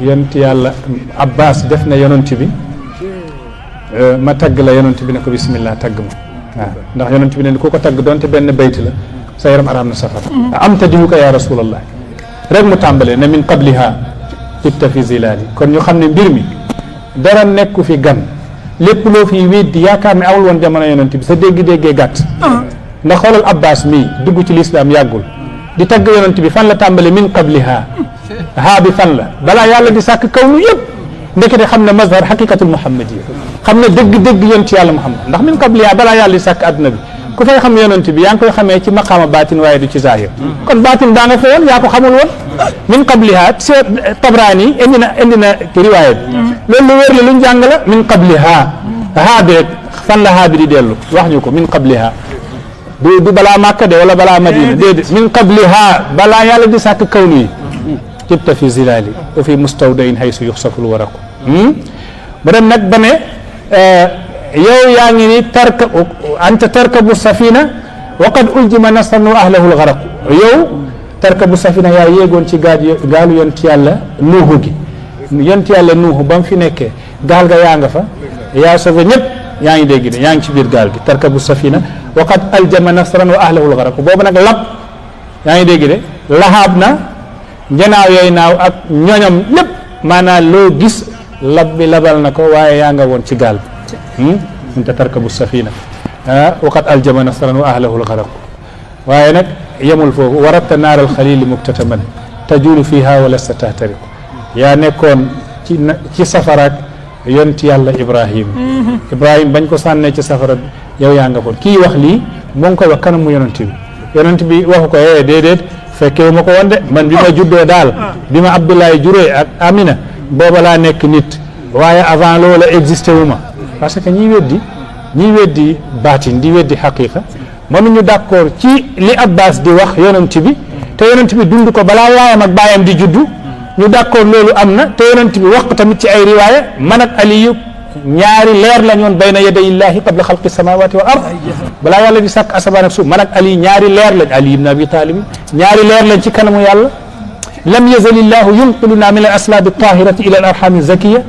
yonent yàlla Abbas def na yonent bi ma tagg la yonent bi ne ko bismillah tagg ma waaw ndax yonent bi ne ku ko tagg doonte benn bayt la sa yaram araam na safara am tadihuka ya rasulallah rek mu tàmbalee ne min qabliha ibta fi zilali kon ñu xam ne mbir mi dara nekku fi gan lépp loo fi weddi yaakaar ne awul woon jamono yonent bi sa dégg-déggee gàtt ndax xoolal Abbas mii dugg ci lislaam yàggul di tagg yonent bi fan la tàmbale min qabliha haa bi fan la balaa yàlla di sàkk kaw nu yëpp ndekete xam ne mazhar haqiqatul muhammadiyya xam ne dëgg-dëgg yonent yàlla Muhammad ndax min qabliha balaa yàlla di sàkk adduna bi ku fay xam yonent bi yaa ngi koy xamee ci maqaama baatin waaye du ci zahir kon baatin daa nga fa woon yaa ko xamul woon min qabliha Tabrani indi na riwaaya bi loolu lu wér la luñ jàng la min qabliha haa bi rek fan la haa bi di dellu wax ñu ko min qabliha du balaa Màkka de wala balaa Madina déedéet min qabliha balaa yàlla di sàkk kawnu yi tibta fi zilali wa fi mustawdain haysu yuxsaful waraqu mu dem nag ba ne yow yaa ngi ni anta tarkabu safina wa qad uljima nasran wa ahlahu lgaraqu yow tarkabu safina yaa yéegoon ci gaalu yonent yàlla nuuhu gi yonent yàlla nuuhu ba mu fi nekkee gaal ga yaa nga fa yaa sauvé ñëpp yaa ngi dégg de yaa ngi ci biir gaal gi tarkabu safina wa qad aljama nasran wa ahlahu lgaraqu boobu nag lab yaa ngi dégg de lahaab na njanaaw yooyu naaw ak ñoñam lépp maanaam loo gis lab bi labal na ko waaye yaa nga woon ci gaal bi anta tarkabu safina wa qad aljama nasran wa ahlahu lgaraqu waaye nag yemul foofu waratta naar alxalili muktataman tajulu fiha wa lasta tahtariqu yaa nekkoon ci safaraak yonent yàlla Ibrahim bañ ko sànnee ci safara yow yaa nga foon kii wax lii moo ngi koy wax kanamu yonent bi waxu ko déedéet fekkewu ma ko woon de man bi ma juddoo daal bi ma Abdoulaye juree ak Amina booba laa nekk nit waaye avant loola existé wu ma parce que ñiy weddi baatin di weddi xaqiqa mënuñu d'accord ci li Abbas di wax yonent bi te yonent bi dund ko balaa yaayam ak baayam di juddu ñu d'accord loolu am na te yonent bi wax ko tamit ci ay riwaaya man ak Aliyu ñaari leer la ñoon bayna yadayillahi qabla xalqi samawati wal ard balaa yàlla di sàkk asamaan ak suuf man ak Ali ñaari leer lañ Ali ibn Abi Talib ñaari leer lañ ci kanamu yàlla lam yazalillahu yunqiluna min al aslaabi tahirati ila al arhami zakiya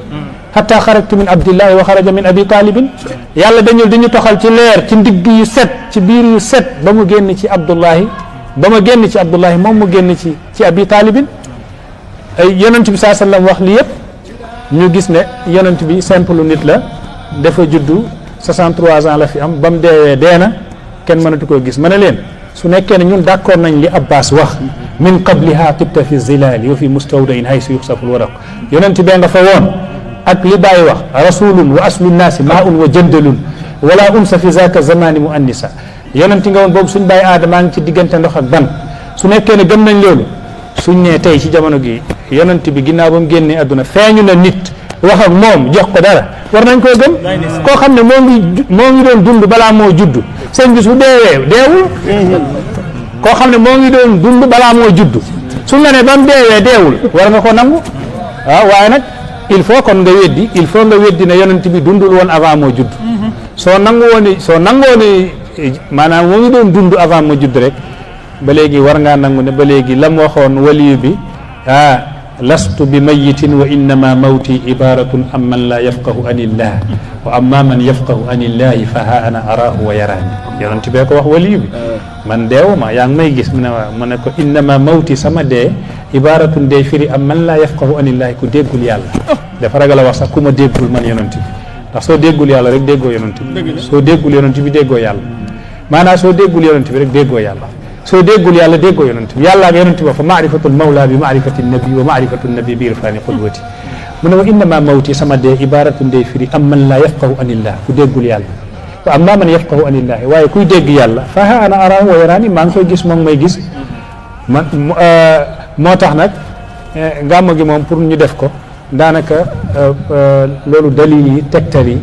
hatta xarajtu min abdillahi wa xaraja min abi talibin yàlla dañul dañu toxal ci leer ci ndigg yu set ci biir yu set ba mu génn ci Abdullahi moom mu génn ci abi talibin yonent bi saa sallam wax li yëpp ñu gis ne yonent bi simple nit la dafa juddu 63 ans la fi am ba mu deewee dee na kenn mënatu koo gis ma ne leen su nekkee ne ñun d'accord nañ li Abbas wax min qabliha tibta fi zilali wa fi mustawdain haysu yuxsaful waraq yonent bee nga fa woon ak li Baay wax rasulun wa aslu nnaasi maaun wa jëndalun wala unsa fi zaka zamani mu annisa yonent nga woon boobu suñ Baay Aadama ngi ci diggante ndox ak ban su nekkee ne gëm nañ loolu suñ nee tey ci jamono gi yonent bi ginnaaw ba mu génnee adduna feeñu na nit wax ak moom jox ko dara war nañ koo gëm koo xam ne moo ngi doon dund balaa moo judd seen bis bu deewul koo xam ne moo ngi doon dund balaa moo judd suñ la ne ba mu deewul war nga ko nangu waaw waaye nag il faut nga weddi ne yonent bi dundul woon avant moo judd soo nangoo ni maanaam moo ngi doon dund avant moo judd rek ba léegi war ngaa nangu ne ba léegi lam waxoon waliyu bi lastu bi mayitin wa innama mawti ibaratun am man la yafqahu an illah wa amma man yafqahu an illahi fa ha ana araahu wa yaraani yonent bee ko wax waliyu bi man deewuma yaa ngi may gis mu ne waaw mu ne ko innama mawti sama dee ibaratun day firi am man la yafqahu an illahi ku déggul yàlla dafa ragal a wax sax ku ma déggul man yonent bi ndax soo déggul yàlla rek déggoo yonent bi soo déggul yonent bi déggoo yàlla maanaam soo déggul yonent bi rek déggoo yàlla soo déggul yàlla déggoo yonent bi yàlla ak yonent bi fa maarifatul mawla bi maarifati nabi wa maarifatu nabi bi irfani qudwati mu ne wa innama mawti sama dee ibaratun day firi am man la yafqahu anillah ku déggul yàlla wa amma man yafqahu anillahi waaye kuy dégg yàlla fa ha ana araahu wa yaraani maa ngi koy gis moom may gis man moo tax nag gàmmu gi moom pour ñu def ko daanaka loolu dalil yi tegtal yi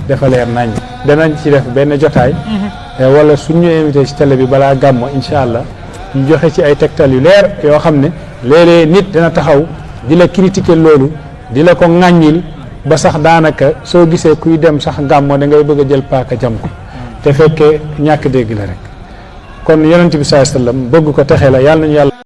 dafa leer nañ danañ ci def benn jotaay wala suñ ñu invité ci télé bi balaa gàmmo incha allah ñu joxe ci ay tegtal yu leer yoo xam ne léeg-léeg nit dana taxaw di la critiquer loolu di la ko ŋàññil ba sax daanaka soo gisee kuy dem sax gàmmo da ngay bëgg a jël paaka jam ko te fekkee ñàkk dégg la rek kon yonent bi sallallahu alayhi wasallam bëgg ko texe la yàlla nañu yàlla